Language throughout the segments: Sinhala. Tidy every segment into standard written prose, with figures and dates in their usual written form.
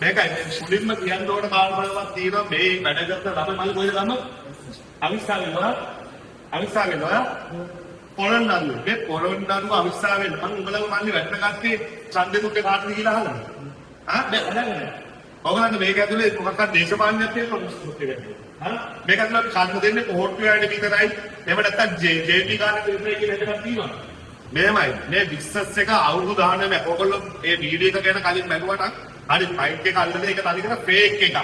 මේකයි මේ මුලින්ම කියන්න ඕන කාරණාවක් තියෙනවා. මේ වැඩ කරන ළමයි මල්ලි කොහෙද ගම? අවිස්සාවේ නෝ, අවිස්සාවේ නෝ, පොළොන්නරුව. මේ පොළොන්නරුව අවිස්සාවේ මං උඹලව මල්ලි වැඩ ගත්තේ ඡන්දෙ දුන්නේ කාටද කියලා අහලා. ආ, මේ අහන්නේ. ඔයගොල්ලන්ට මේක ඇතුලේ මොකක්ද දේශපාලනයක් තියෙනවද මුස්ලිම් එක? ආ, මේක ඇතුලේ අපි කන්න දෙන්නේ පොහොට්ටුවේ අයට විතරයි. එහෙම නැත්නම් ජේපී කාරට විතරයි කියලා එකක් තියෙනවා. මෙහෙමයි, මේ බිස්නස් එක අවුරුදු 19ක්. ඔයගොල්ලෝ මේ වීඩියෝ එක ගැන කලින් බැලුවා නම් හරි, මයික් එක අල්ලන එක තනිකර ෆේක් එකක්.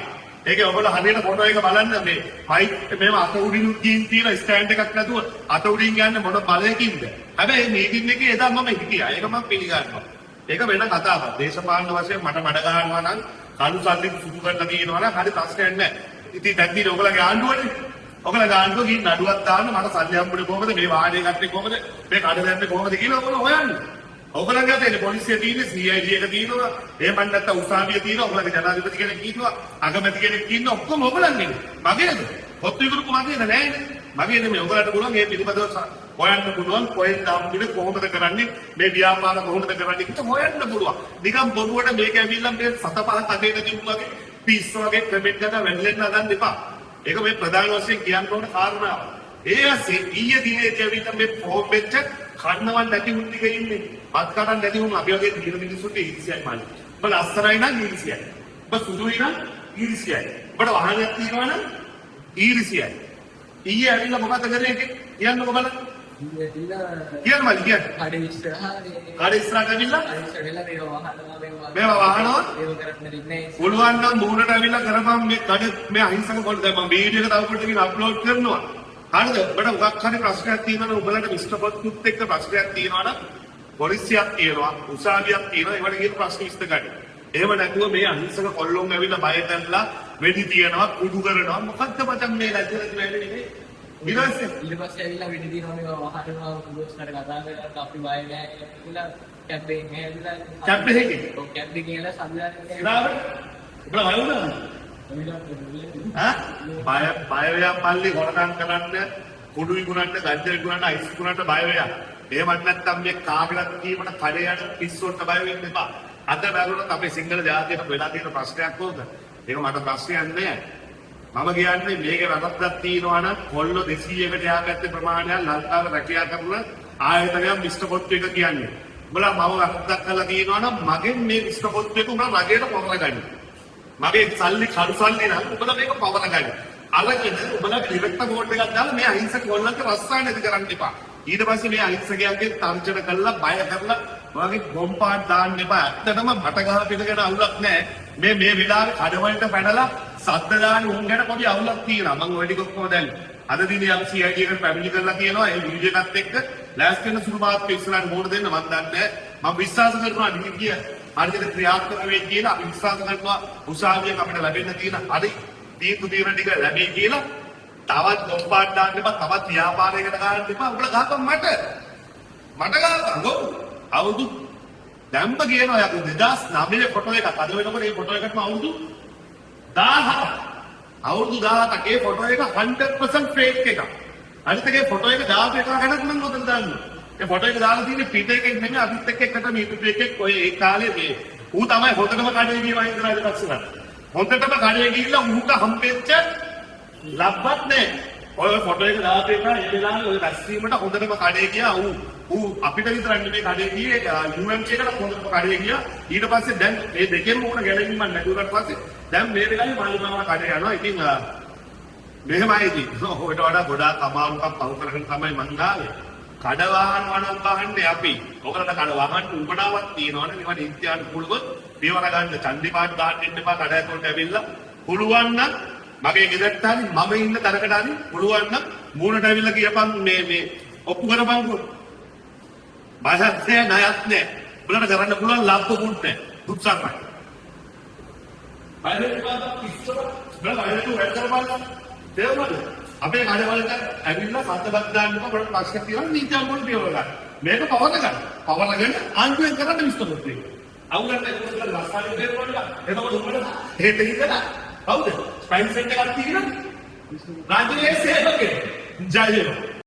ඒකේ ඔයගොල්ලෝ හරියට ෆොටෝ එක බලන්න, මේ මයික් මෙහෙම අත උඩින් ගිහින් තියෙන ස්ටෑන්ඩ් එකක් නැතුව අත උඩින් යන්නේ මොන බලයකින්ද? හැබැයි මේ මීටින් එකේ එදා මම හිටියා. ඒක මම පිළිගන්නවා. ඒක වෙන කතාවක්. දේශපාලන වශයෙන් මට මඩ ගහනවා නම්, කළු සල්ලි සුදු කරලා තියෙනවා නම් හරි, ප්‍රශ්නයක් නැහැ. ඉතින් දැන් තියෙන්නේ ඔයගොල්ලෝගේ ආණ්ඩුවනේ. ඔයගොල්ලෝ ආණ්ඩුව ගිහින් නඩුවක් දාන්න, මට සල්ලි හම්බුනේ කොහොමද, මේ වාහනේ ගත්තේ කොහොමද, මේ කඩ දැම්මේ කොහොමද කියලා ඔයගොල්ලෝ හොයන්න. ඔයගොල්ලන්ගේ අතේ පොලිසිය තියෙන්නේ, CID එක තියෙනවා, එහෙම නැත්නම් උසාවිය තියෙනවා, ඔයගොල්ලන්ගේ ජනාධිපති කෙනෙක් ඉන්නවා, අගමැති කෙනෙක් ඉන්නවා, ඔක්කොම ඔයගොල්ලන්ගේ. මගේද? පොත් විකරපු මගේද? නෑනේ. මගේ නෙමෙයි. ඔයගොල්ලන්ට පුළුවන් මේ පිළිබඳව හොයන්න පුළුවන්, කොහෙන්ද හම්බුනේ, කොහොමද කරන්නේ, මේ ව්‍යාපාර කොහොමද කරන්නේ කියලා හොයන්න පුළුවන්. නිකන් බොරුවට මේක ඇවිල්ලා මේ සත පහ කටේට තිබුණ වගේ පිස්සු වගේ කමෙන්ට් එක වැළලෙන්න හදන්න එපා. ඒක මේ ප්‍රධාන වශයෙන් කියන්න ඕන කාරණාව. ඒ ඇස්සේ ඊයේ දිනේදී ඇවිල්ලා මේ ෆෝම් වෙච්ච කන්නවන් නැති උන් ටික ඉන්නේ. බත් කඩන් නැති උන් අපි වගේ තියෙන මිනිස්සුන්ට ඊර්ෂ්‍යයි මල්ලි. උඹ ලස්සනයි නම් ඊර්ෂ්‍යයි. උඹ සුදුයි නම් ඊර්ෂ්‍යයි. උඹට වාහනයක් තියෙනවා නම් ඊර්ෂ්‍යයි. ඊයේ ඇවිල්ලා මොකද කරේ ඒකේ? කියන්නකෝ බලන්න. කියන්න මල්ලි, කියන්න. කඩේ ඉස්සරහා. කඩ ඉස්සරහට ඇවිල්ලා කඩේ ඉස්සරහලා මේවා වහනවා, මේවා මේවා වහනවා? ඒව කරන්න දෙන්නේ. පුළුවන් නම් මූණට ඇවිල්ලා කරපන් මේ කඩ, මේ අහිංසක කොට. දැන් මම වීඩියෝ එක තව පොඩ්ඩකින් අප්ලෝඩ් කරනවා. හරිද? ඔබට මොකක් හරි ප්‍රශ්නයක් තියෙනවා නම්, ඔබලට මිස්ටර් පොත්තුත් එක්ක ප්‍රශ්නයක් තියෙනවා නම්, පොලිසියක් තියෙනවා, උසාවියක් තියෙනවා, ඒවට ගිහින් ප්‍රශ්න විසඳ ගන්න. එහෙම නැතුව මේ අහිංසක කොල්ලොන් ඇවිල්ලා බය කරලා වෙඩි තියනවා, කුඩු කරනවා. මොකද්ද මචං මේ ලැජ්ජ නැති වැඩේ නෙමෙයි. ඊට පස්සේ ඊට පස්සේ ඇවිල්ලා වෙඩි තියනවා, මේවා වහනවා, පුලිස්ලට කතා කරලා අපි බය නෑ කියලා කැබ් එකෙන් ඇවිල්ලා. කැබ් එකකින්? ඔව්, කැබ් එකෙන් ඇවිල්ලා සල්ලි. ඉරාවට උඹලා බය වුණාද? ඈ, බය බය වෙයක් මල්ලි. හොරකම් කරන්න, කුඩු විකුණන්න, ගංජා විකුණන්න, අයිස් විකුණන්න බය වෙයක්. එහෙමත් නැත්නම් මේ කාගෙවත් කීමට කඩේ යන පිස්සුන්ට බය වෙන්න එපා. අද බැලුවොත් අපේ සිංහල ජාතියට වෙලා තියෙන ප්‍රශ්නයක් ඕක. ඒක මට ප්‍රශ්නයක් නෑ. මම කියන්නේ මේකේ වැරද්දක් තියෙනවා නම්, කොල්ලෝ 200කට එහා පැත්තේ ප්‍රමාණයක් ලංකාවේ රැකියා කරන ආයතනයක් මිස්ටර් පොත්තු එක කියන්නේ. උඹලා මම වැරද්දක් කරලා තියෙනවා නම් මගෙන් මේ මිස්ටර් පොත්තු එක උඹලා රජයට පවර ගන්න. මගේ සල්ලි කළු සල්ලි නම් උඹලා මේක පවර ගන්න. අරගෙන උඹලා ඩිරෙක්ටර් බෝඩ් එකක් දාලා මේ අහිංසක කොල්ලන්ට රස්සා නැති කරන්න එපා. ඊට පස්සේ මේ අහිංසකයන්ගේ තර්ජන කරලා බය කරලා ඔයගේ බොම් පාට් දාන්න එපා. ඇත්තටම මට ගහ පිටකට අවුලක් නෑ. මේ මේ වෙලාවේ කඩවලට පැනලා සද්ද දාන උන් ගැන පොඩි අවුලක් තියෙනවා. මං ඔය ටික ඔක්කොම දැන් අද දිනේ අපි CID එකට පැමිණි කරලා තියෙනවා. ඒ වීඩියෝ එකත් එක්ක ලෑස්ති වෙන සුළු මාත්‍ර ඉස්සරහට මෝඩ දෙන්න මං දන්නේ නෑ. මං විශ්වාස කරනවා නීතිය හරියට ක්‍රියාත්මක වෙයි කියලා. අපි විශ්වාස කරනවා උසාවියෙන් අපිට ලැබෙන්න තියෙන හරි තීන්දුව තීරණ ටික ලැබෙයි කියලා. තවත් බොම් පාට් දාන්න එපා. තවත් ව්‍යාපාරයකට ගන්න එපා. උඹලා ගහපන් මට. මට ගහපන් ගෝ. අවුරුදු දැම්ම කියනවා යකෝ 2009 ෆොටෝ එකක්. අද වෙනකොට මේ ෆොටෝ එකටම අවුරුදු 17ක්. අවුරුදු 17ක්. ඒ ෆොටෝ එක 100% ෆේක් එකක්. අනිත් එකේ ෆොටෝ එක දාපු එක ගැනත් මම ඔතන දන්නවා. ඒ ෆොටෝ එක දාලා තියෙන්නේ පිට එකෙන් නෙමෙයි, අපිත් එක්ක එකට මීටු එකෙක් ඔය ඒ කාලේ මේ ඌ තමයි හොඳටම කඩේ ගියේ මහින්ද රාජපක්ෂලා. හොඳටම කඩේ ගිහිල්ලා ඌට හම්බෙච්ච ලබ්බත් නෑ. ඔය ෆොටෝ එක දාපු එක ඒ වෙලාවේ ඔය රැස්වීමට හොඳටම කඩේ ගියා ඌ. ඌ අපිට විතරක් නෙමෙයි කඩේ ගියේ, UMC එකට හොඳටම කඩේ ගියා. ඊට පස්සේ දැන් මේ දෙකෙන්ම ඕන ගැලවීමක් නැති වුණාට පස්සේ දැන් මේ වෙලාවේ මාලිගාවට කඩේ යනවා. ඉතින් මෙහෙමයි ඉතින්. ඔයිට වඩා ගොඩාක් අමාරුකම් පහු කරගෙන තමයි මං ආවේ. කඩ වහනවා නම් වහන්නේ අපි. ඔයගලට කඩ වහන්න උවමනාවක් තියෙනවනේ මේවා නීත්‍යානුකූලව පියවර ගන්න. චන්දි පාට් දාන්න ඉන්න එපා කඩ ඇතුළට ඇවිල්ලා. පුළුවන් නම් මගේ ගෙදරට හරි මම ඉන්න තැනකට හරි පුළුවන් නම් මූණට ඇවිල්ලා කියපන්, මේ මේ ඔප්පු කරපන්කෝ. බයත් නෑ ණයත් නෑ. උඹලට කරන්න පුළුවන් ලබ්බකුත් නෑ. දුක්සර්ණයි. බය වෙන්න එපා පිස්සුව. උඹලා බය නැතුව වැඩ කරපන්. තේරුණාද? අපේ කඩවලට ඇවිල්ලා සද්ද බද්ද දාන්න එපා. උඹලට ප්‍රශ්න තියෙනවා නීත්‍යානුකූලව පියවර ගන්න. මේක පවර ගන්න. පවරගෙන ආණ්ඩුවෙන් කරන්න මිස්ටර් පොත් එක. අවුලක් නැහැ. උඹලා ලස්සන තේරුණා. එතකොට උඹලා හෙට ඉඳලා කවුද? ස්පයින් සෙට් එකක් තියෙනවා. රාජ්‍යයේ සේවකෙක්. ජය වේවා.